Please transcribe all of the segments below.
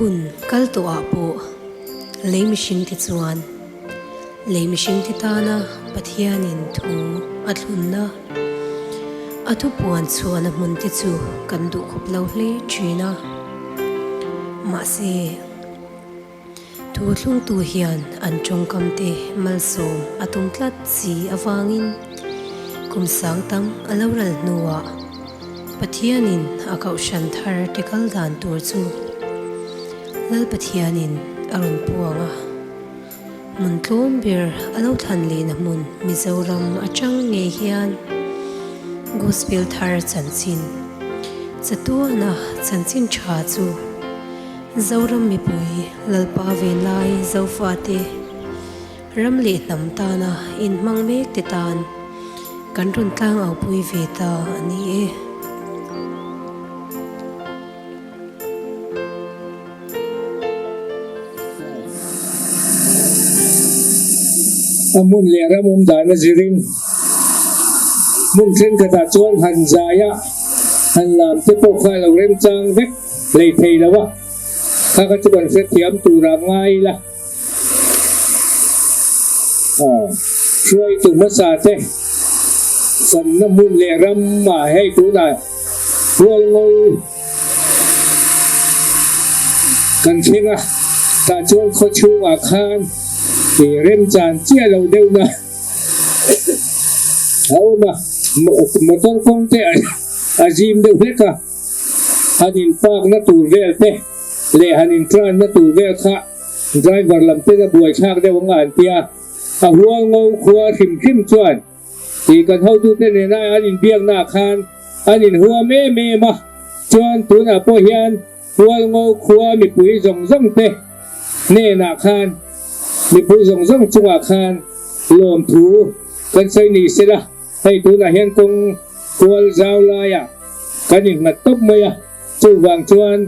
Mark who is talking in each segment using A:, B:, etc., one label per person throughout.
A: Hun kal tawhah pawh lei mihringte chuan lei mihringte tana Pathianin thu a thlunna, a thupuan chhuahna hmunte chu kan duhkhawp lo hle thin a. Mahse. Thu thlungtu hian an tawngkamte malsawm a tum tlat si avangin kum sang tam a lo ral hnuah Pathianin a kohhran thar te kal dan tur chu Lal Pathianin a rawn puang a. Hmun tlawm ber a lo thlan lehna hmun Mizoram atang ngei hian Gospel thar chanchin chatuana chanchin tha chu Zoram mipui Lalpa venlai Zofate ram leh hnam tana inhmang mek te tan kan rawn tlang aupui ve ta a ni e.
B: A hmun leh ram awm dan a zirin hmun thenkhatah chuan han zai a, han lam te pawh kha a lo remchang vek hlei thei lo a, kha kha chu kan hrethiam turah ngai ila. Hruaitu hmasa te channa hmun leh ram ah hei tunah Hualngo kan thleng a, tah chuan khaw chhungah khan ih remchan chiah lo deuhna a awm a, motor kawng te a zim deuh hlek a, han in park na tur vel te leh han in tran na tur vel kha driver lam ten a buaithlak deuh anga an tia, a Hualngo khua hrim hrim chuan. Tih kan hotute nena an inbiaknaah khan an inhuam em em a, chuan tunah pawh hian Hualngo khua mipui zawng zawng te hnenah khan mipui zawng zawng chungah khan lawmthu kan sawi ni sela, hei tunah hian kawng kual zau laiah kan innghat tawp mai a, chuvang chuan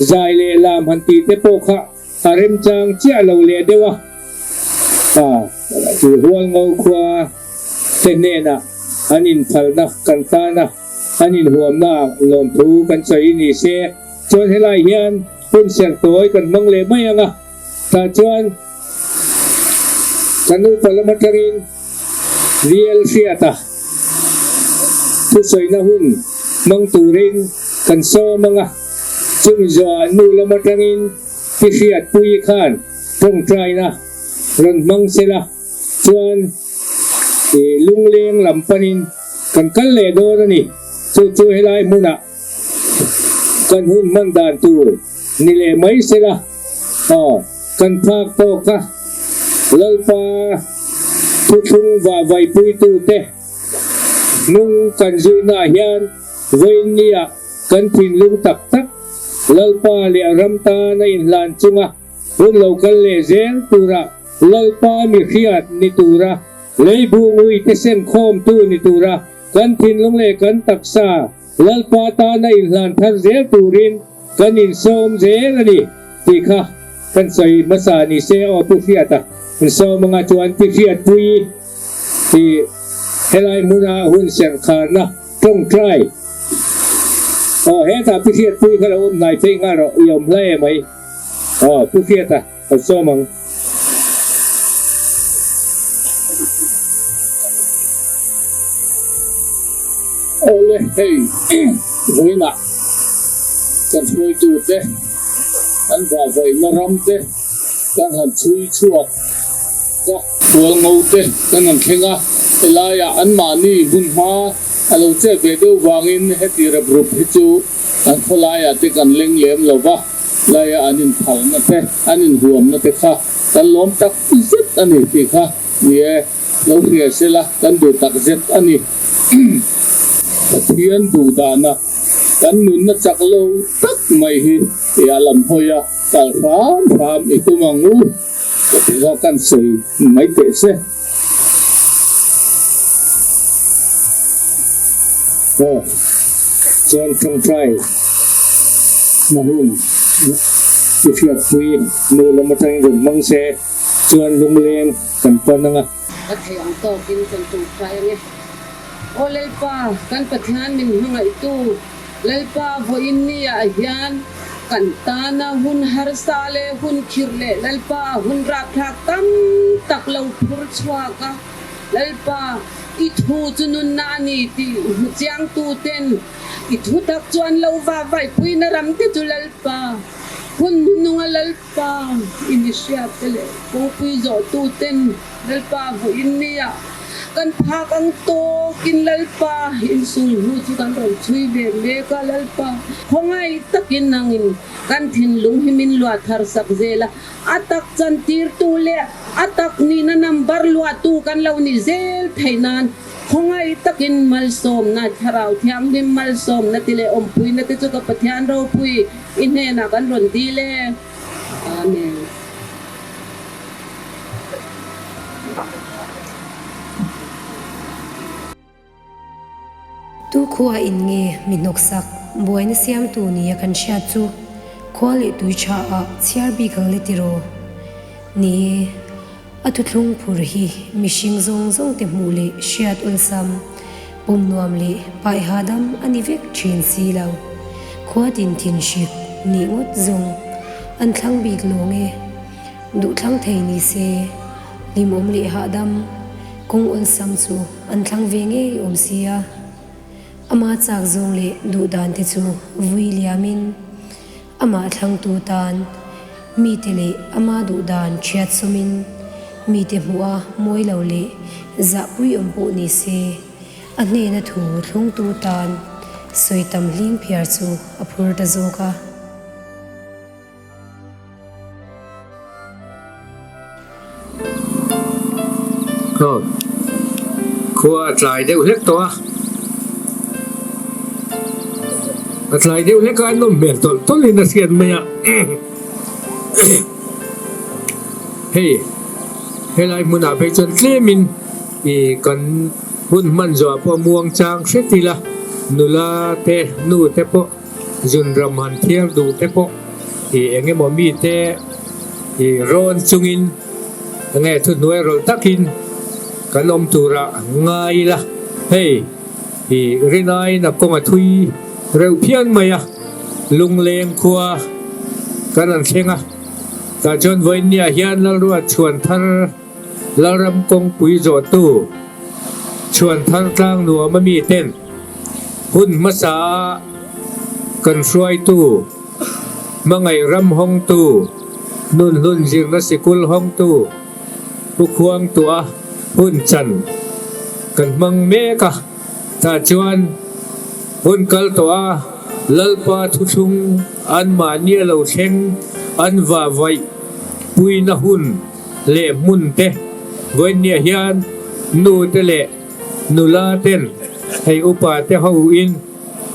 B: zai leh lam han tih te pawh kha A remchang chiah lo leh deuh a, pa chu Hualngo khua te hnenah an inphalna kan tan a, an inhuamna ah lawmthu kan sawi ni se chuan helai hian hun serh tawi kan hmang leh mai ang a, tah chuan kan upa lam atangin Rial hriata thusawina hun hmang turin kan sawm ang a, chumi zawhah nu lam atangin i hriatpui khan tawngtaina rawn hmang sela chuan lungleng lam panin kan kal leh dawn a ni. Chu chu helai hmunah kan hun hman dan tur ni leh mai sela aw kan phak tawk a, Lalpa thuthlung vahvaipuitute hnung kan zuinaah hian vawiinniah kan thinlung tak tak Lalpa leh ram tan a inhlan chunga hun lo kal leh zel tura Lalpa mi hriat ni tura leibungui te senkhawmtu ni tura kan thinlung leh kan taksa Lalpa tana inhlan thar zel turin kan insawm zel a ni tih kha kan sawi hmasa ni se aw Pu Hriata insawm anga chuan Pi Hriatpuii tih helai hmuna hun serhkharna tawngtai aw hetah Pi Hriatpuii kha lo awm hnai theih nghal rawh i awm hla em mai aw Pu Hriata kan sawm ang.
C: Awle hei vawiinah kan hruaitute an vahvaihna ram te kan han chhui chhuak a, Hualngo te kan han thleng a, helaiah anmahni hmunhma a lo chet ve deuh vangin heti rep rup hi chu an khawlaiah te kan leng lem lo va, laia an inphalna te an inhuamna te kha kan lawm tak zet a ni tih kha ni e. Lo hria sela kan duh tak zet a ni. Pathian duh dana kan nunna chak lo tak mai hi i a lam hawi a, kal hram hram i tum ang u ka ti kha kan sawi mai teh se. Aw chuan tawngtai na hun i hriatpui nu lam atangin rawn hmang se. Chuan lungleng kan pan ang a.
D: Ka theih ang tawkin kan tawngtai ang e. Aw Lalpa, kan Pathian min hmangaihtu, Lalpa vawiin ni ah hian Kan tana hun harsa leh hun khirh leh Lalpa hun rapthlak tam tak lo phur chhuak a, Lalpa, i thu chu nunna a ni tih hmu chiangtu ten i thu tak chu an lo vahvaihpuina ram te chu Lalpa, hun hnuhnunga Lalpa i mi hriat te leh kawngpui zawhtu ten Lalpa vawiin nia kan phak ang tawkin Lalpa insul hnu chu kan rawn chhui ve mek a, Lalpa khawngaih takin nangin kan thinlung hi min luah thar sak zel a, a tak chantirtu leh a tak nihna number luahtu kan lo ni zel theih nan khawngaih takin malsawmna, Thlarau Thianghlim malsawmna ti leh awmpuina te chu ka Pathian ropui i hnenah kan rawn dil e. Amen.
A: Tu khua in nge mi hnawksak buaina siamtu nia kan hriat chu khua leh tui tha ah chhiar bik ang le tiraw? Ni e, a thuthlung phur hi mihring zawng zawng te hmuh leh hriat awlsam, pum nuam leh paih hahdam a ni vek thin si lo. Khua tin thin hrik nih ngawt zawng an thlang bik lawng e. Duhthlang thei ni se, hlimawm leh hahdam kawng awlsam chu an thlang ve ngei awm si a. Ama chak zawng leh duhdan te chu vui liamin amah thlangtu tan mite leh ama duhdan thiat sawmin mite hmuh a mawi lo leh zahpui awm pawh ni se, a hnena thu thlungtu tan sawi tam hling phiar chu a phur ta zawk a.
B: Aw, khua a tlai deuh hlek tawh a, a tlai deuh hlek a, a nawm hmel tawlh tawlh in a hriat mai a, hei helai hmunah phei chuan tlem in ih kan hun hman zawh ah pawh muang chang hret ila nula te nu te pawh. Zunram han thiar duh te pawh ih eng emaw mite ih rawn chungin enge thuhnuai rawlh takin kan awm tura ngai ila, hei ih rinaiin a kawng a thui reuh phian mai a, lungleng khua kan han thleng a, tah chuan vawiinniah hian Lalruat chhuan thar Lalram kawngpui zawhtu chhuan thar tlang nuam a miten hun hmasa a kan hruaitu, hmangaih ram hawngtu, nunhlun zirna sikul hawngtu Pu Khuangtua hun chan kan hmang mek a, tah chuan hun kal tawh a Lalpa thuthlung anmahni a lo thleng an vahvaih puina hun leh hmun te vawinia hian nu te leh nula ten hei upa te ho in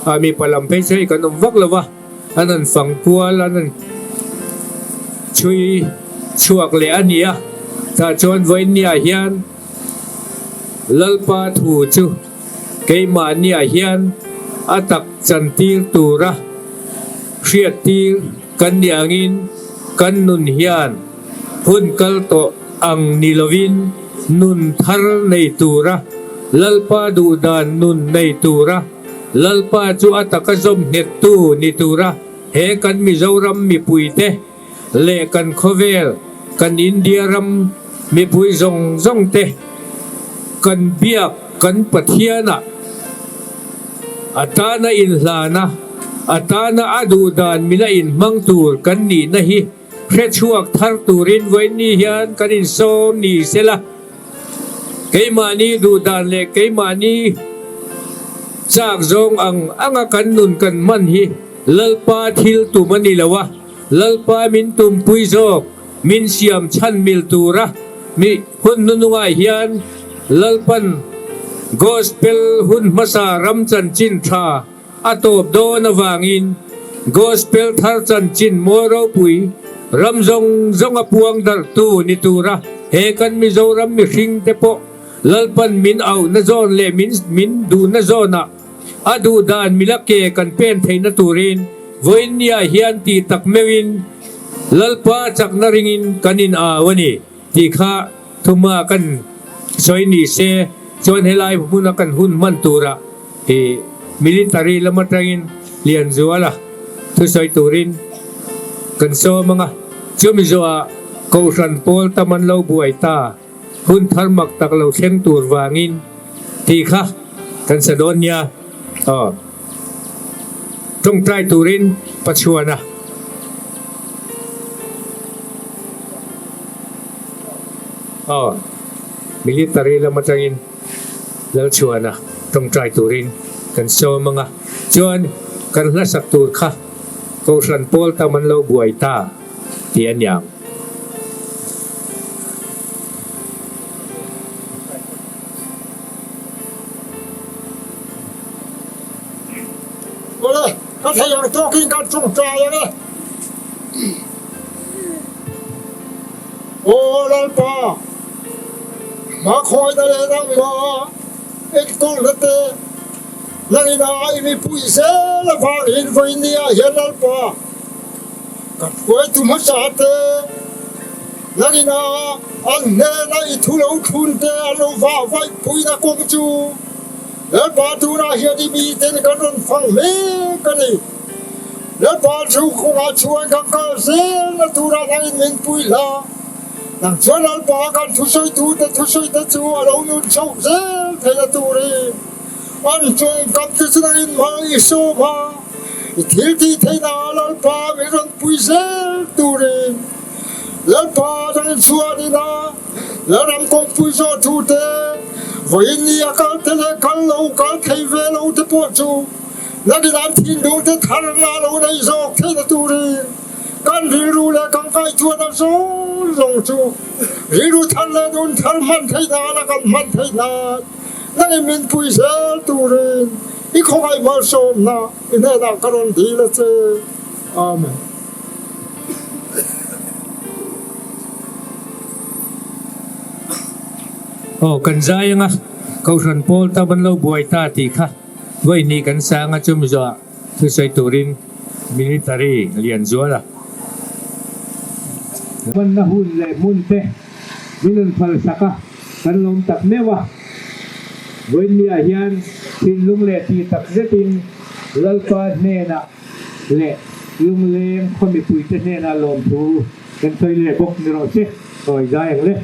B: ah mipa lam phei chu hei kan awm vak lo va, an han fang kual an han chhui chhuak leh a ni a, tah chuan vawinia hian Lalpa thu chu keimahniah hian a tak chantir tura hriattir kan nih angin kan nun hian Hun kal tawh ang ni lovin nun thar nei tura Lalpa duhdan nun nei tura Lalpa chu a taka zawm nghettu ni tura he kan Mizoram mipuite leh kan khawvel kan India ram mipui zawng zawng te kan biak kan Pathianah a tana inhlana a tana a duhdan mila inhmang tur kan nihna hi Hrechhuak thar turin vawiinni hian kan insawm ni sela, keimahni duhdan leh keimahni chak zawng ang anga kan nun kan hman hi Lalpa thil tum a ni lo a, Lalpa min tumpui zawk, min siam chhan mil tura mi hun hnunungah hian Lalpan Gospel hun hmasa ram chanchin tha A tawp dawn avangin Gospel thar chanchin mawi ropui ram zawng zawng a puang darhtu ni tura he kan Mizoram mihring te pawh Lalpan min auhna zawn leh min min duhna zawnah a duh dan mila ke kan pen theihna turin vawiinniah hian tih tak meuhin Lalpa chakna ringin kan in au a ni tih kha thuma kan sawi ni se chuan helai hmuna kan hun hman turah Hi military lam atangin Lianzuala thusawi turin kan sawm anga, chumi zawhah Kohhran pawl tam an lo buai ta, hun thar mak tak lo thleng tur vangin tih kha kan sa dawn nia. Aw. Tawngtai turin Pachuana. Aw. Military lam atangin Lalchhuana tawngtai turin kan sawm anga, chuan kan hlasak tur kha Kohhran pawl tam an lo buai ta tih a niang.
E: Awle, ka thei ang tawkin kan tawngtai ang e. Aw Lalpa, hmakhawina leh nangma enkawlna te, nangina i mipui zel avangin vawinia hian Lalpa, kan hruaitu hmasa te, nangina an hnena i thu lo thlun te an lo vah vaih puina kawng chu Lalpa tunah hian i miten kan rawn fang mek a ni. Lalpa chu kawngah chuan kan kal zelna turah nangin min pui hla. Nang chuan Lalpa kan thusawitute thusawite chu a lo nun chhoh zel theihna turin an tawngkam te chu nangin hmang i sawm a, i thil tih theihna ah Lalpa min rawn pui zel turin Lalpa nangin chuanin a Lalram kawngpui zawh thute vawiin ni a kal te leh kal lo kal thei ve lo te pawh chu Nangin an thinlung te tharna lo nei zawk theihna turin kan rilru leh kan kaihchuan a zawng zawng chu rilru thar leh nun thar hman theih nan a kan hman theih nan nangin min pui zel turin i khawngaih malsawmna i hnenah ka rawn dil a che. Amen.
B: Aw kan zai anga Kohhran pawl ta ban lo buai ta tih kha. Vawi hnih kan sang a chumi zawhah thusawi turin Military lian zual a. Hmanna hun leh hmun te min rawn phal sak a, kan lawm tak meuh a. Vawi hnih-ah hian thinlung leh tih tak zetin Lalpa hnenah leh Lungleng khaw mipuite hnenah lawmthu kan sawi leh bawk ni rawh se, sawi zai ang le.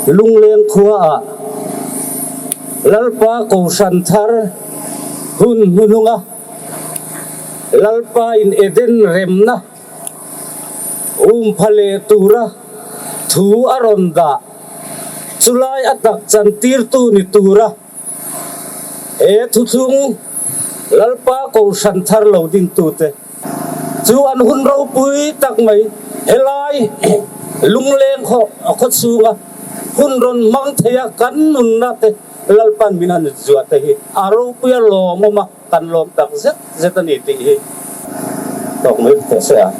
F: Lungleng khuaah Lalpa Kohhran thar. Hun hnuhnunga Lalpa in Eden remna umpha leh tura thu a rawn dah chulai a tak chantirtu ni tura he thuthlung Lalpa Kohhran thar lo dingtute chu an hun ropui tak mai helai lungleng khaw chhunga hun rawn hmang theia kan nunna te Lalpan min han zuah te hi a ropui a lawmawm a, kan lawm tak zet zet a ni tih hi tawk mai teh se a.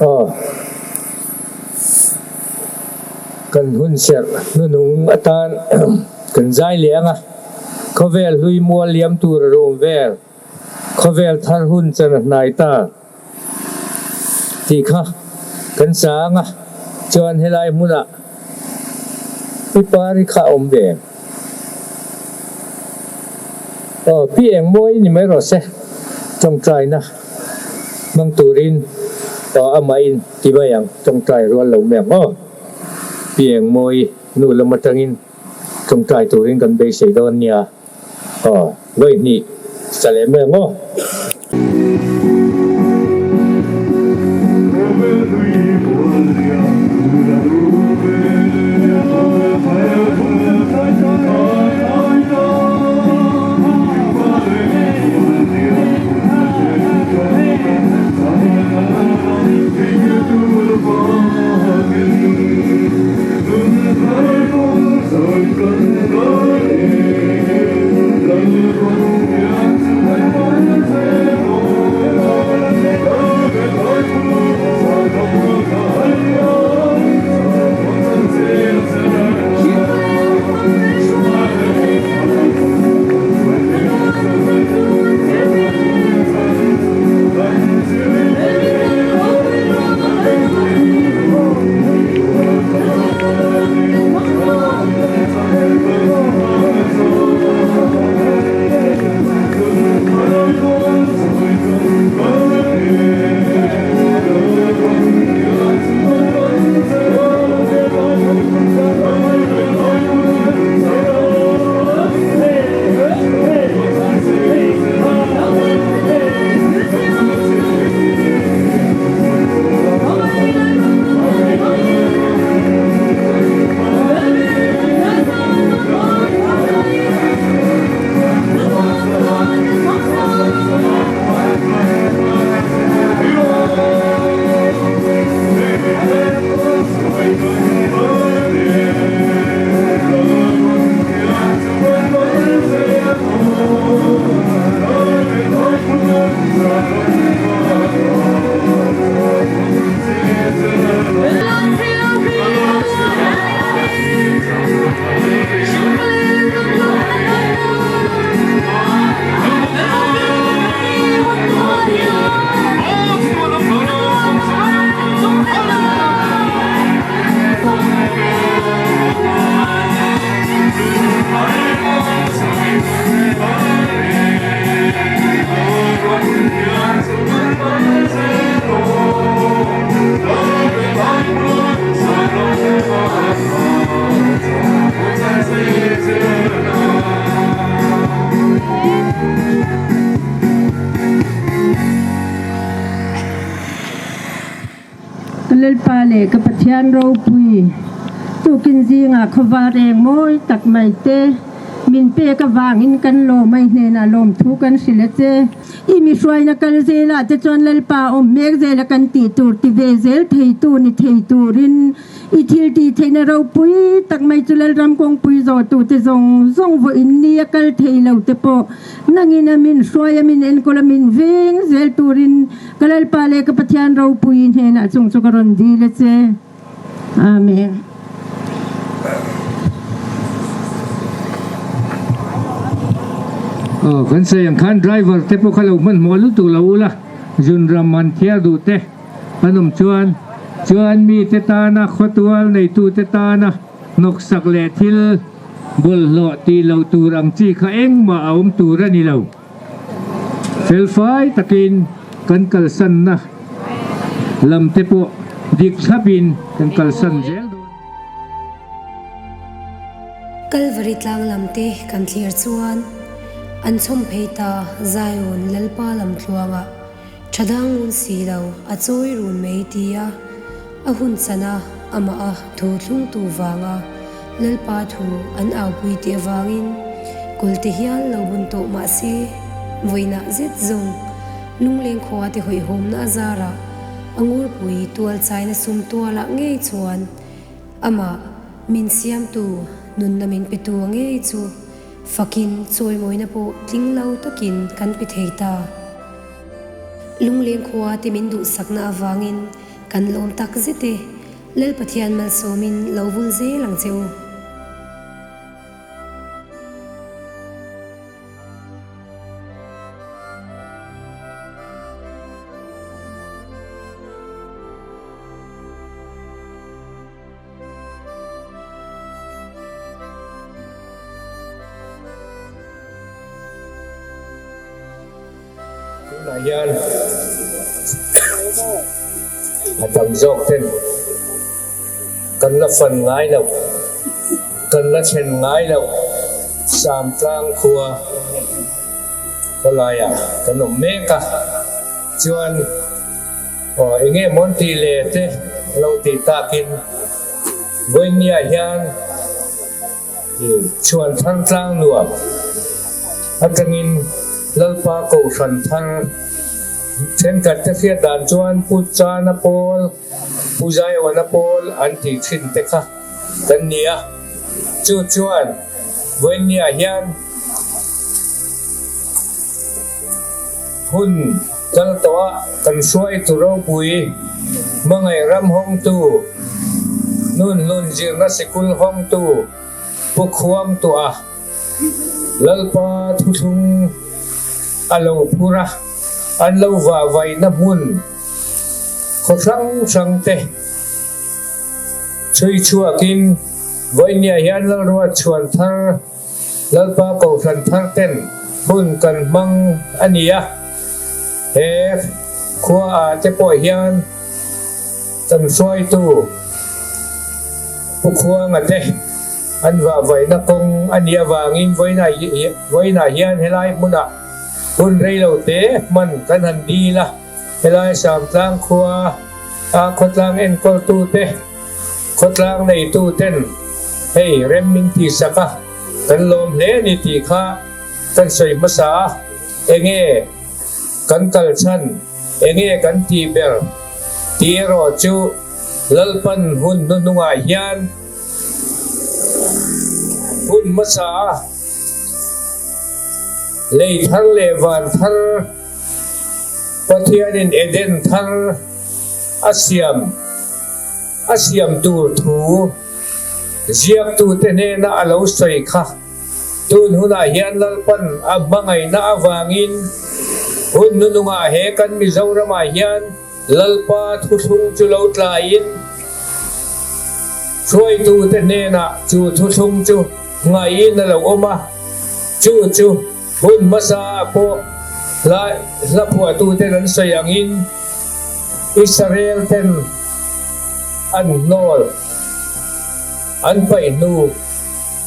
B: Aw, kan hun serh hnunung atan kan zai leh ang a, khawvel hlui mual liam tur a rum vel. Khawvel thar hun chan a hnai ta tih kha kan chang a, chuan helai hmunah Pi Pari kha a awm ve em? Aw, Pi Engmawi ni mai rawh se, tawngtaina hmang turin aw amahin ti mai ang, tawngtai rual lo mai ang aw. Pi Engmawi nu lam atangin tawngtai turin kan beisei dawn nia. Aw, vawi hnih sa leh mai ang aw.
G: Ka Lalpa leh ka Pathian ropui, tukin zingah khawvar eng mawi tak mai te min pek avangin kan lawm a, i hnenah lawmthu kan hrilh a che. I mi hruaina kal zelah te chuan Lalpa awm hmek zela kan tih tur ti ve zel theitu ni thei turin i thil tih theihna ropui tak mai chu Lalram kawngpui zawhtute zawng zawng vawiin ni a kal thei lo te pawh nangin a min hruai a min enkawl a min veng zel turin ka Lalpa leh ka Pathian ropui hnenah chung chu ka rawn dil a che. Amen.
B: Aw kan sawi ang khan driver te pawh kha lo hmanhmawh lutuk lo ula zunram an thiar duh te an awm chuan chuan mi te tana khawtual neitu te tana hnawksak leh thil bawlhhlawh tih loh tur ang chi kha engmah a awm tur a ni lo. Felfai takin kan kalsanna lam te pawh. dik thlapin kan kalsan zel dawn.
A: Kalvari tlang lam te kan thlir chuan an chhawm phei ta Zion Lalpa lam tluangah tha dang ngun si lo a chawi run mai tia a hun chana amah a thu thlungtu vanga Lalpa thu an aupui tih avangin kawlte hial lo bun tawh mah se vawiinah zet zawng Lungleng khua te hawihhawmna a zarah a ngurpui tual chaina sum tualah ngei chuan Amah min siamtu, nunna min petu a ngei chu fakin chawimawina pawh tling lo takin kan pe thei ta. Lungleng khua te min duhsakna avangin kan lawm tak zet e, Lal Pathian malsawmin lo vul zel ang che u.
B: Tunah hian a tam zawk ten kan la fan ngai loh, kan la thlen ngai loh Samtlang khua khawlaiah kan awm mek a, chuan Aw enge mawn tih leh te lo tih takin Vawinia hian chhuan thar tlang nuam atangin Lalpa Kohhran thar thenkhat te hriat dan chuan Pu Chana pawl, Pu Zaiawana pawl an tih thin te kha kan ni a. Chu chuan Vawinia hian Hun kal tawh a kan hruaitu ropui, hmangaih ram hawngtu, nun hlun zirna sikul hawngtu Pu Khuangtuah a Lalpa thuthlung a lo phur a, an lo vahvaihna hmun khaw hrang hrang te chhui chhuakin vawinia hian Lalruat chhuan thar Lalpa Kohhran thar ten hun kan hmang a ni a, he khua ah te pawh hian kan hruaitu Pu Khuanga te an vahvaihna kawng a nih avangin vawiinah hian helai hmunah hun reilo te hman kan han dil a, helai Samtlang khua a khawtlang enkawltu te Khawtlang neitu ten hei rem min tihsak a, kan lawm hle a ni tih kha kan sawi hmasa a, enge kan kal chhan, enge kan tih ber tih erawh chu Lalpan hun hnuhnungah hian hun hmasa a, lei thar leh van thar Pathianin Eden thar a siam. A siam tur thu ziaktute hnena a lo sawi kha tun hunah hian Lalpan a hmangaihna avangin hun nunungah he kan Mizoramah hian Lalpa thuthlung chu lo tlaiin hruaitute hnenah chu thuthlung chu ngaihin a lo awm a, chu chu hun hmasa pawh hla hla phuahtuten an sawi angin Israel ten an hnawl an paih hnu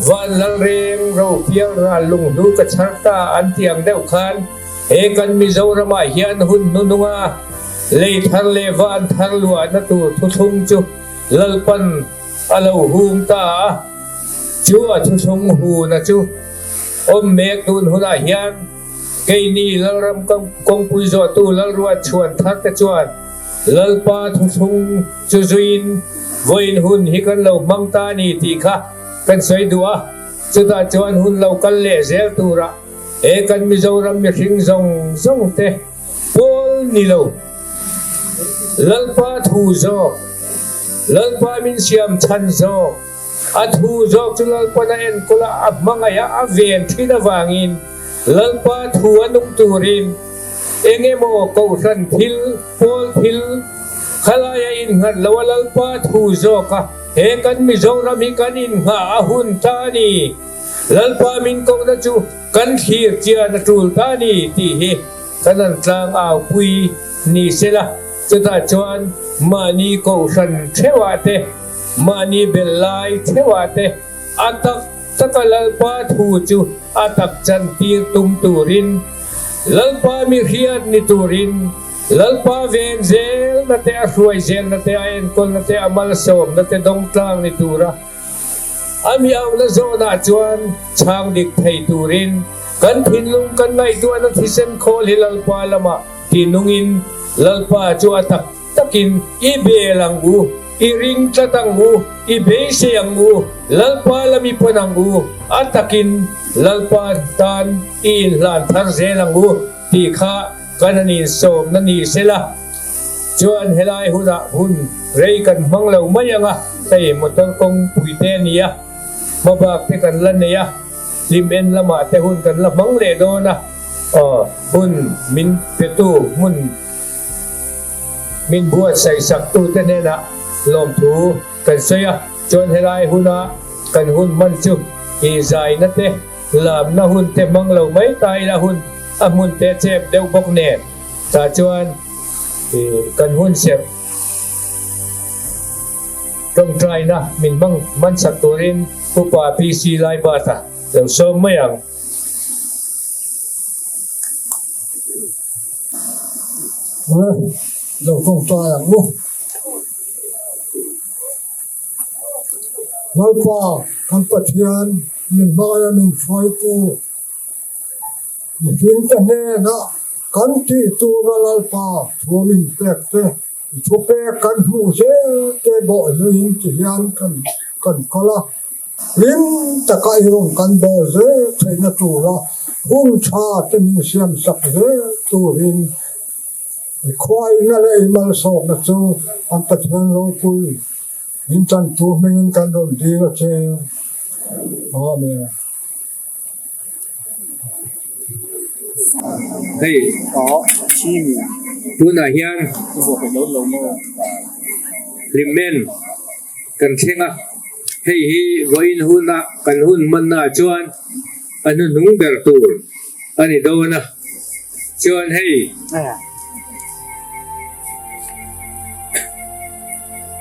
B: van lalreng ropial ral lunghlu ka chhar ta an tih ang deuh khan he kan Mizoramah hian hun hnuhnunga lei thar leh van thar luahna tur thuthlung chu Lalpan a lo hung ta a, chu a thuthlung huna chu awm mek tun hunah hian keini Lalram kawngpui zawhtu Lalruat chhuan thar te chuan Lalpa thuthlung chu zuiin vawiin hun hi kan lo hmang ta a ni tih kha kan sawi duh a, chutah chuan hun lo kal leh zel turah he kan Mizoram mihring zawng zawng te Pawl ni lo. Lalpa thu zawk. Lalpa min siam chhan zawk. A thu zawk chu Lalpan a enkawl a, a hmangaih a, a ven thin avangin Lalpa thu a nung turin eng emaw kohhran thil, pawl thil, khalai a innghat lo a Lalpa thu zawk a, he kan Mizoram hi kan innghah a hun ta a ni. Lalpa min kohna chu Kan thlir chian a tul ta ni tih hi kan an tlang au pui ni se la. Chutah chuan mahni kohhran theuhah te, mahni belh lai theuhah te a tak taka Lalpa thu chu a tak chantir tum turin, Lalpa mi hriat ni turin, Lalpa veng zelna te, a hruai zelna te, a enkawlna te, a malsawmna te dawngtlang ni tura a mi auhna zawnah chuan chhang dik thei turin kan thinlung kan ngaihtuahna thisen khawl hi Lalpa lamah tinungin Lalpa chu a tak takin i bel ang u, i ring tlat ang u, i beisei ang u, Lalpa lam i pawn ang u, a takin Lalpa tan i inhlan thar zel ang u tih kha Kan han insawmna ni sela chuan helai hunah hun rei kan hmang lo mai ang a, hei motor kawngpui te a ni a, hmabak te kan la nei a, hlim en lamah te hun kan la hmang leh dawn a, aw hun min petu hmun min buatsaih saktu te hnenah lawmthu kan sawi a, chuan helai huna kan hun hman chu i zaina te. Lamna hun te hmang lo mai ta ila hun a hmun te chep deuh bawk nen tah chuan kan hun serh tawngtaina min hmang hmansak turin Upa PC Laibata lo sawm mai ang.
E: Lo tawngtai ang u. Lalpa kan Pathian min hmangaih a min hruaitu mihringte hnenah kan tih tura Lalpa thu min pek te, i thu pek kan hmuh zel te bawhzuiin ti hian kan kan kal a, hlim taka i rawn kan bawl zel theihna tura hun tha te min siamsak zel turin I khuaina leh i malsawmna chu an Pathian ropui min chantu hmingin kan rawn dil a che. Amen.
B: Hei tunah hian hlimmen kan thleng a, hei hi vawiin huna kan hun hmanna ah chuan a hnuhnung ber tur a ni dawn a, chuan hei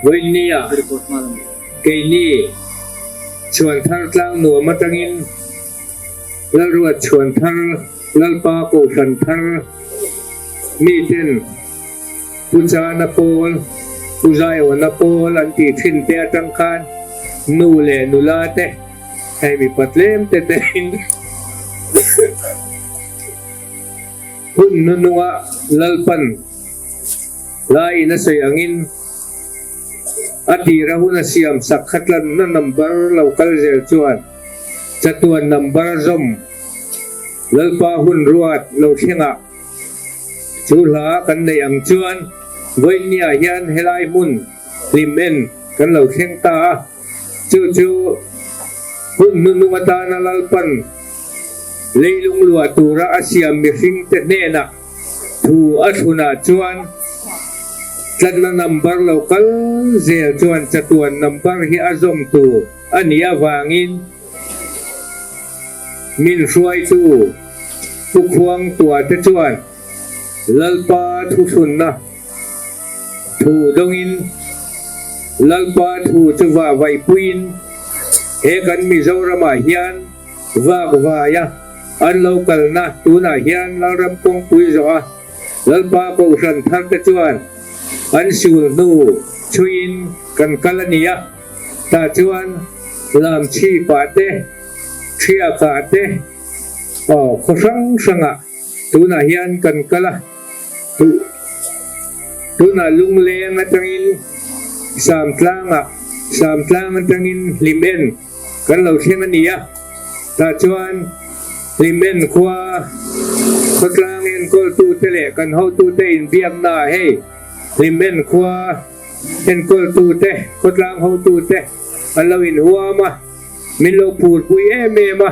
B: vawiinnia keini chhuan thar tlang nuam atangin Lalruat chhuan thar Lalpa Kohhran thar miten Pu Chana pawl, Pu Zaiawna pawl an tih thin te atang khan nu leh nula te hei mipa tlem te te in hun nununga Lalpan laiin a sawi angin a tira hun a siam sak kha tlanna number lo kal zel chuan chatuan number zawm Lalpa hun ruat lo thlengah Chu hla kan neih ang chuan vawiinniah hian helai hmun hlim en kan lo thleng ta a, chu chu hun hnuhnung atana Lalpan leilung luah tura a siam mihringte hnenah thu a thlunah chuan tlatna number lo kal zel chuan chatuan number hi a zawm tur a nih avangin min hruaitu Pu Khuangtua te chuan Lalpa thuthunna thu dawngin Lalpa thu chu vah vaihpuiin he kan Mizoramah hian vak vaia an lo kalna tunah hian Lalram kawngpui zawha Lalpa Kohhran thar te chuan an sul hnu chhuiin kan kal a ni a, tah chuan Lamchhipah te, Thiakah te, Aw, khaw hrang hrangah tunah hian kan kal a, tunah Lungleng atangin Samtlangah, Samtlang atangin Hlimen kan lo thleng a ni a, tah chuan Hlimen khua khawtlang enkawltute leh kan hotute inbiaknaah hei Hlimen khua enkawltute, khawtlang hotute an lo inhuam a. Min lo phurpui em em a,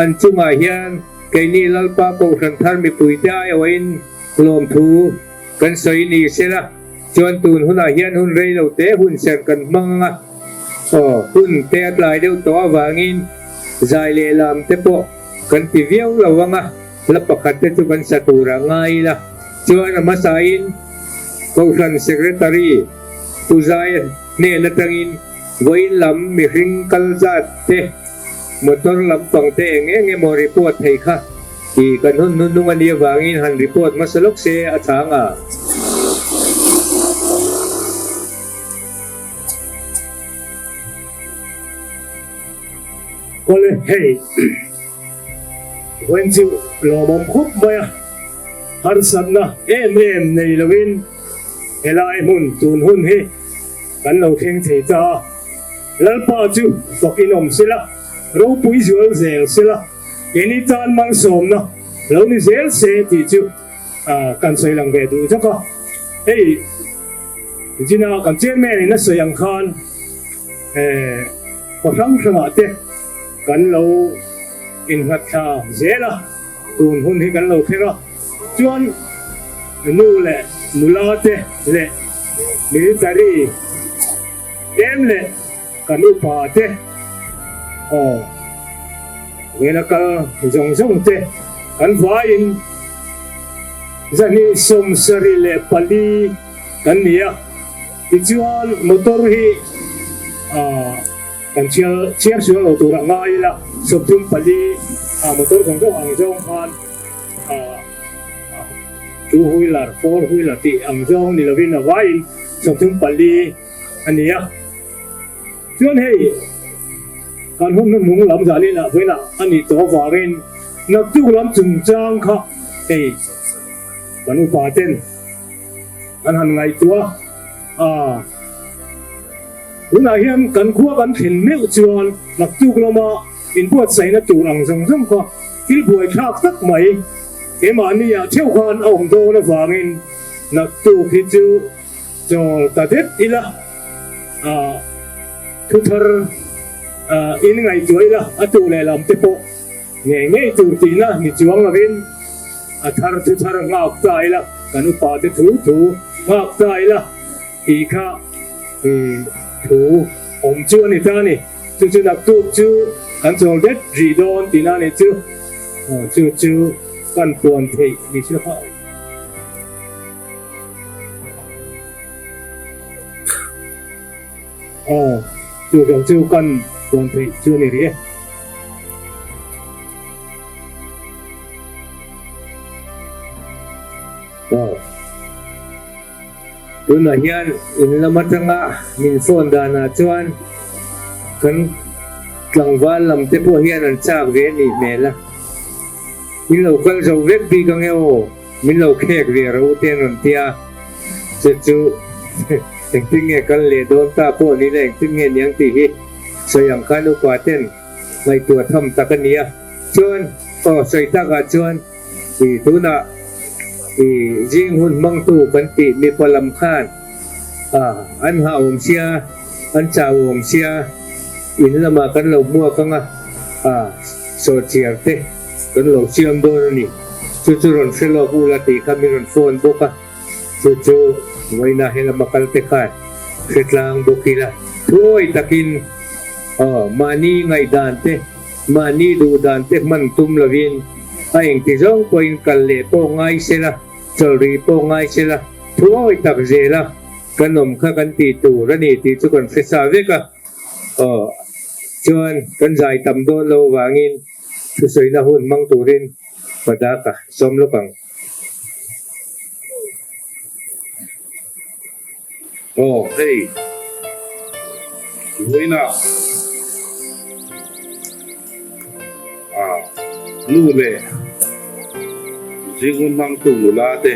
B: an chungah hian keini Lalpa Kohhran thar mipuite aiawhin lawmthu kan sawi ni sela, chuan tun hunah hian hun rei lo te hun serh kan hmang ang a, aw hun te a tlai deuh tawh avangin zai leh lam te pawh kan ti viau lo ang a, hla pakhat te chu kan sa tur a ngai ila, chuan a hmasain. Kohhran Secretary Pu Zaia hnen atangin vawiin lam mihring kal zat te, motor lampang te eng eng emaw report thei kha tih kan hun hnuhnung a nih avangin han report hmasa lawk se a chhang a.
H: Awle hei vawiin chu lawmawm khawp mai a, harsatna em em nei loin helai hmun tun hun hi kan lo thleng thei ta a, Lalpa chu fak inawm sela, ropui zual zel sela, keini tan malsawmna lo ni zel se tih chu kan sawi lang ve duh zawk a, hei zina kan chairman in a sawi ang khan, Khaw hrang hrangah te kan lo innghat thla zel a, tun hun hi kan lo thleng a, chuan nu leh nula te leh military tlem leh kan upa te aw vela kal zawng zawng te kan vaiin 274 kan ni a. Tichuan motor hi kan chhiar sual lo tur a ngai ila, 34 motor zawng zawng ang zawng khan two wheeler, four wheeler tih ang zawng ni lovin a vaiin 34 a ni a. Chuan hei kan hun hnuhnung lam zan inah vawiinah a nih tawh avangin naktuk lam chungchang kha hei kan upa ten Kan han ngaihtuah a, tunah hian kan khua kan thlen meuh chuan naktuk lama inbuatsaihna tur ang zawng zawng kha thil buaithlak tak mai keimahniah theuh khan a awm dawn avangin naktuk hi chu chawl ta det ila, thu thar in ngaihtuah ila a tu leh lam te pawh ngei ngei tur tihna ni chuang lovin a thar thu thar nghak ta ila, kan upa te thu thu nghak ta ila tih kha thu awm chu a ni ta a ni. Chu chu naktuk chu kan chawl det rih dawn tihna a ni chu, chu chu kan puan theih ni chu kha. Aw, chu zawng chu kan puan theih chu a ni rih e.
B: Aw, tunah hian in lam atanga min phone danah chuan kan tlangval lam te pawh hian an chak ve a nih hmel a, min lo kal zo vek bik ange aw, min lo khek ve ro te an rawn ti a, chu chu engtin nge kal leh dawn ta pawh ni la engtin nge niang tih hi sawi ang khan upa ten ngaihtuah tham tak a ni a, chuan aw sawi takah chuan ih tunah ih zing hun hmangtu kan tih mipa lam khan ah an hah awm sia an chau awm sia in lamah kan lo hmuak ang a ah sawrchiar te kan lo siam dawn a ni chu chu rawn hre lawk ula tih kha min rawn phone bawk a chu chu vawiinah helama kal te khan hre tlang bawk ila thuawi takin Aw, mahni ngaihdan te, mahni duhdan te hman tum lovin a engti zawng pawhin kal leh pawh ngai sela, chawlh rih pawh ngai sela, thu awi tak zela kan awm kha kan tih tur a ni tih chu kan hre sa vek a. Aw, chuan kan zai tam dawn lo vangin thusawina hun hmang turin Padaka sawm lawk ang.
C: Aw hei vawiinah ah nu leh zingun hmangtu nula te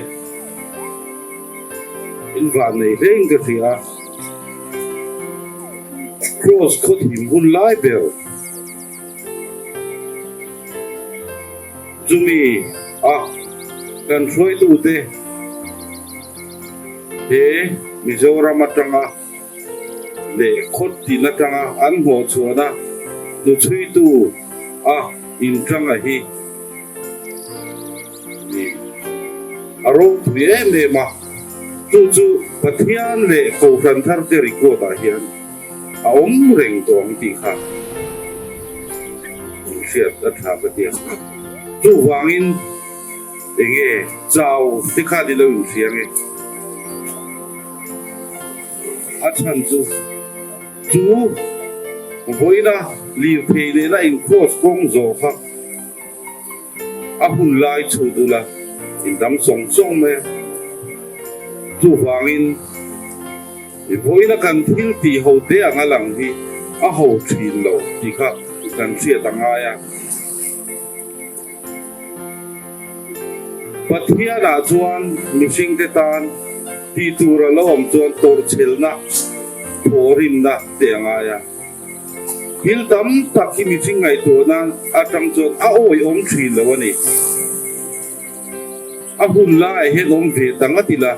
C: in van nei hle in ka hria Kraws khaw thim hun lai ber. Chumi a kan hruaitute he Mizoram atanga leh khawt tin atanga an hnawhchhuahna hnuchhuitu a inṭanga hi ni a ropui em em a, chu chu Pathian leh Kohhran tharte record ah hian a awm reng tawh ang tih kha in hriat a tha ka ti a. Chuvangin enge chau te kha ni lo in hria nge?
I: A chhan chu chu vawiina lirthei nena in cross kawng zawh kha a hun lai chhut ula in dam sawng sawng mai a. Chuvangin vawiina kan thil tih ho te anga lang hi a ho thin lo tih kha kan hriat a ngai a. Pathianah chuan mihringte tan tih tur a lo awm chuan tawrhchhelna, thawhrimna te a ngai a. Thil tam tak hi mihring ngaihtuahna atang chuan a awihawm thin lo a ni. A hun laiah hian awm ve ta ngat ila.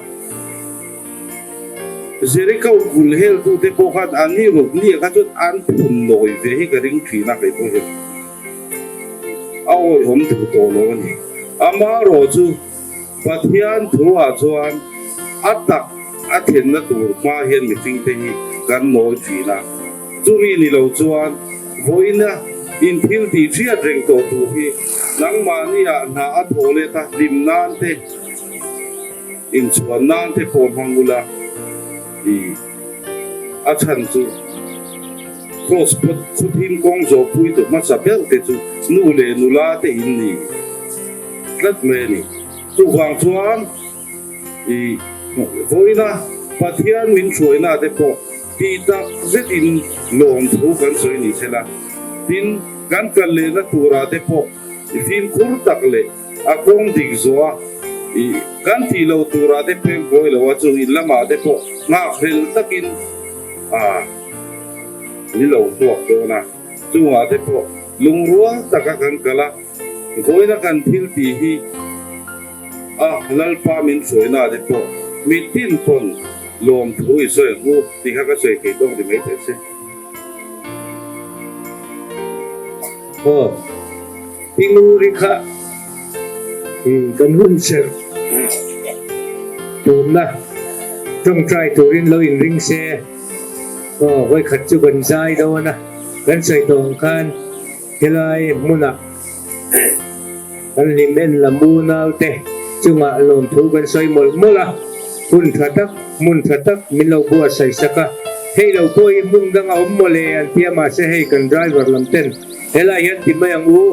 I: Jericho bul heltute pawh khan an ni ruk nia kha chuan an phun nawi ve hi ka ring thin a kei pawh hian. A awihawm duh tawh lo a ni. Amaherawh chu Pathian thuah chuan a tak a thlenna tur hma hian mihringte hi kan nawi thin a. Chumi ni lo chuan vawiina inthil tih hriat reng tawh tur hi nangmahniah hna a thawh let a, hlim nan te, inchhuan nan te pawh hmang ula i a chhan chu. Cross phawt khuthim kawng zawhpui tu hmasa ber te chu nu leh nula te in ni tlat mai a ni. Chuvang chuan i vawiina Pathian min hruaina te pawh tih tak zetin lawmthu kan sawi ni sela, tin kan kal lehna turah te pawh i fimkhur tak leh a kawng dik zawha i kan tih loh turah te peng kawi lo a chu in lamah te pawh nghakhlel takin a Ni lo hmuak dawn a, chungah te pawh lungrual taka kan kal a, vawiina kan thil tih hi a Lalpa min hruaina te pawh mitin pawn lawmthu i sawi ang u tih kha ka sawi thei tawk ni mai teh se.
B: Aw, i nguri kha kan hun serh tunna tawngtai turin lo inring se. Aw, vawikhat chu kan zai dawn a, kan sawi tawh ang khan helai hmunah kan hlim en lam unaute chungah lawmthu kan sawi mawlh mawlh a, hun tha tak, hmun tha tak min lo buatsaih sak a, hei lo pawh hi hmun dang a awm mawle an tia mahse hei kan driver lam ten helai hian ti mai ang u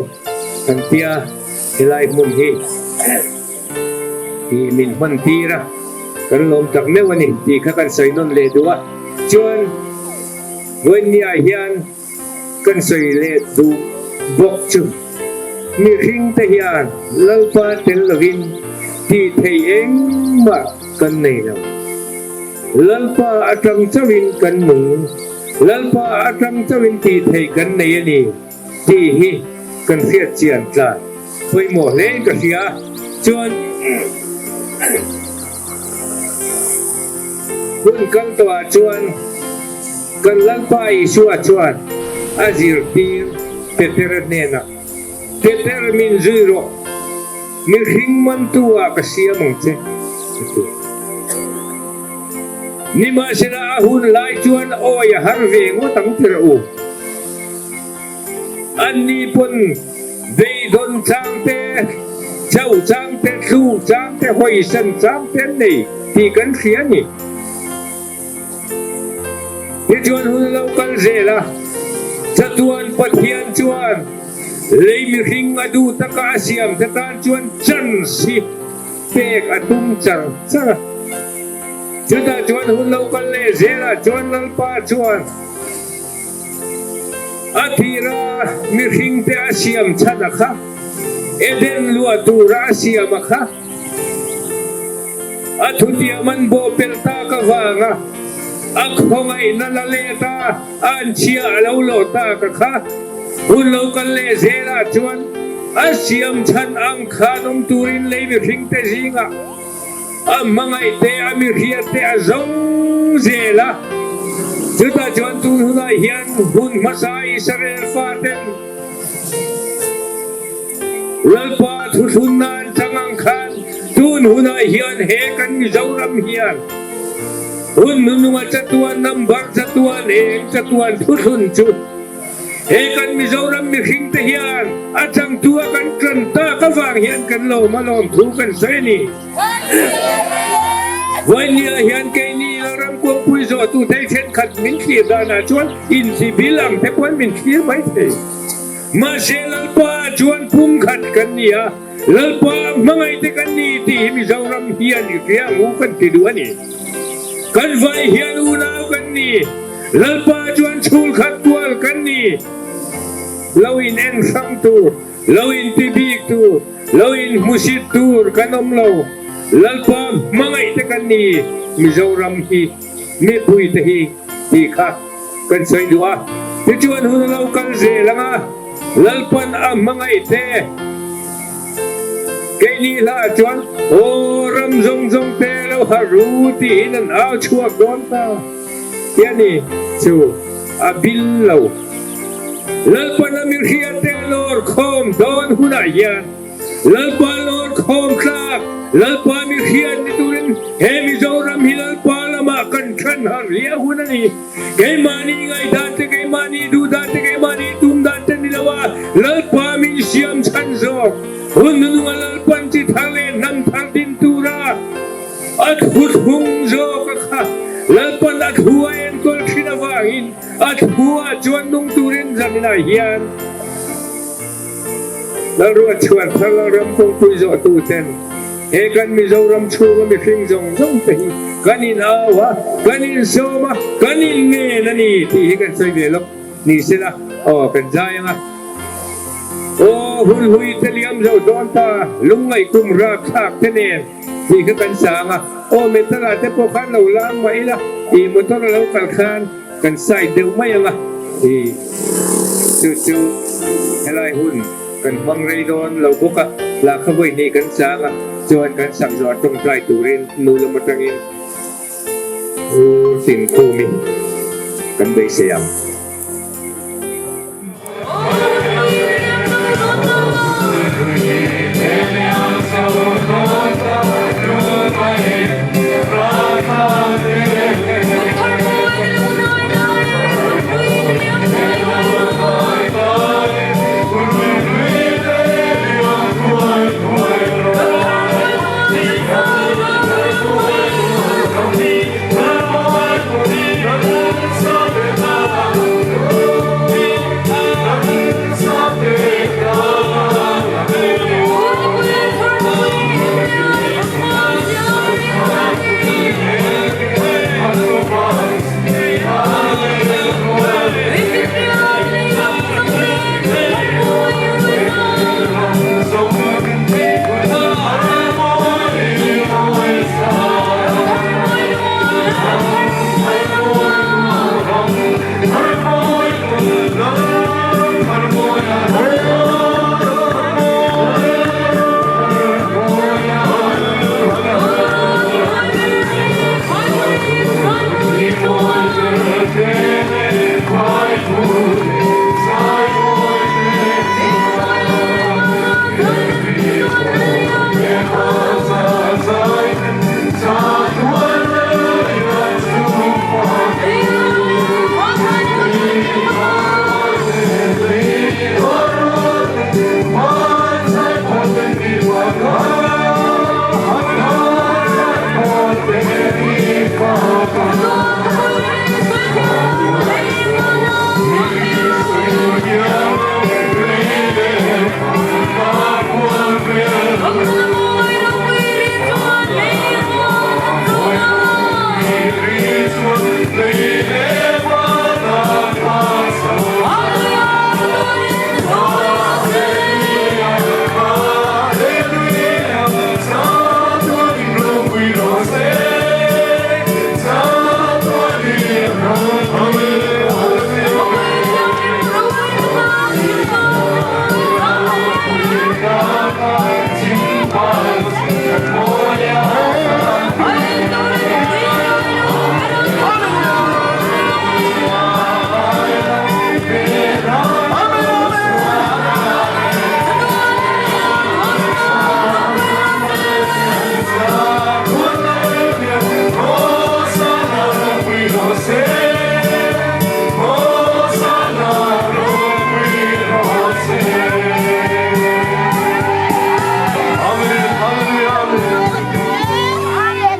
B: an tia helai hmun hi tih min hman tir a, kan lawm tak meuh a ni tih kha kan sawi nawn leh duh a, chuan vawinia hian kan sawi leh duh bawk chu mihring te hian Lalpa tel lovin tih theih engmah kan nei lo. Lalpa atang chauhin kan nung, Lalpa atang chauhin tih theih kan nei a ni. Tih hi kan hriat chian tlan pawimawh hle in ka hria. Chuan hun kal tawhah chuan kan Lalpa Isua chuan a zirtir Petera hnenah, Peter min zui rawh, mihring mantu ah ka siam ang che, a ti. Nimahsela a hun lai chuan awi a har ve ngawt ang ti rawh u. Anni pawn beidawn chang te, chauh chang te, thluk chang te, hawisan chang te an nei tih kan hria a ni. Tichuan hun a lo kal zel a, chatuan Pathian chuan lei mihring a duh taka a siam te tan chuan chance hi pek a tum char char a. Chutah chuan hun lo kal leh zelah chuan Lalpa chuan, A tira mihringte a siam chhan a kha, Eden luah tura a siam a kha, a thutiam an bawhpelh tak avanga a khawngaihna la let a, a anchhia a lo lawh tak a kha, hun lo kal leh zelah chuan a siam chhan ang khan awm turin lei mihringte zingah A hmangaihte, a mihriatte a zawng zel a. Chutah chuan tun hunah hian hun hmasa Israel faten Lalpa thuthlunna an chang ang khan tun hunah hian he kan Mizoram hian hun nununga chatuan number chatuan eng chatuan thuthlun chu He kan Mizoram mihring te hian a changtu a kan tan tak avang hian kan lawm a lawm thu kan sawi a ni. Vawinia hian keini Lalramkuangpui zawng. zawhtu thei thenkhat min thlir danah chuan inchibil ang te pawhin min thlir mai thei. Mahse Lalpa chuan pumkhat kan ni a, Lalpa hmangaih te kan ni tih hi Mizoram hian i hria ang u kan ti duh a ni. Kan vai hian unau kan ni, Lalpa chuan chhulkhat kual kan ni. Lo in en hrang tur, lo in ti bik tur, lo in hmusit tur kan awm lo. Lalpa hmangaih te kan ni Mizoram hi mipui te hi tih kha kan sawi duh a. Tichuan hun a lo kal zel ang a, Lalpan a hmangaih te keini hla chuan aw ram zawng zawng te lo harh ru tiin an au chhuak dawn ta tih a ni chu a bil lo. Lalpan a mihria te lawr khawm dawn hunah hian Lalpa lawr khawm tlak, Lalpa mihria ni turin he Mizoram hi Lalpa lamah kan than harh hle hun a ni. Keimahni ngaihdan te, keimahni duhdan te, keimahni tumdan te ni lo a, Lalpa min siam chhan zawk. Hun nununga Lalpan chi thar leh hnam thar din tura a thuthlung zawk a kha. Lalpan a thu a enkawl thin avangin a thu ah chuan nung turin zaninah hian Lalruat chhuan thar Lalram kawngpui zawhtu ten he kan Mizoram chhunga mihring zawng zawng te hi kan in au a, kan in sawm a, kan in ngen a ni tih hi kan sawi ve lawk ni sela aw kan zai ang a. Aw hun hlui te liam zo dawn ta lungngaih kum rap thlak te nen tih kha kan sa ang a. Aw metal ah te pawh khan lo lang mah ila ih motor a lo kal khan kan side deuh mai ang a ih chu chu helai hun kan hmang rei dawn lo bawk a lahkha vawi hnih kan chang a chuan kan sak zawh a tawngtai turin nu lam atangin u Tinkhumi kan beisei ang.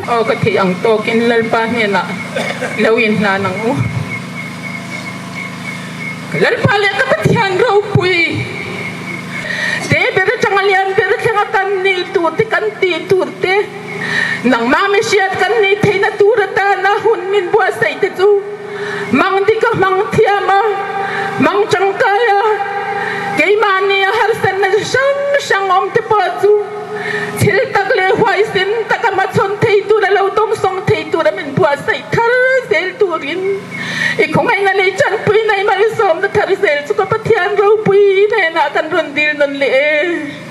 J: Aw ka theih ang tawkin Lalpa hnenah. Lo inhlan ang u. Ka Lalpa leh ka Pathian ropui te ber atanga lian ber thlenga kan nih tur te kan tih tur te nangmah mi hriat kan nih theihna tur atana hun min buatsaih te chu mang dik a hmang thiam a, mang tangkai a, keimahni a harsatna chi hrang hrang awm te pawh chu thil tak leh huaisen taka hmachhawn thei tura lo dawngsawng thei tura min buatsaih thar zel turin i khawngaihna leh tanpuina i malsawmna thar zel chu ka Pathian ropui hnenah kan rawn dil nawn leh e.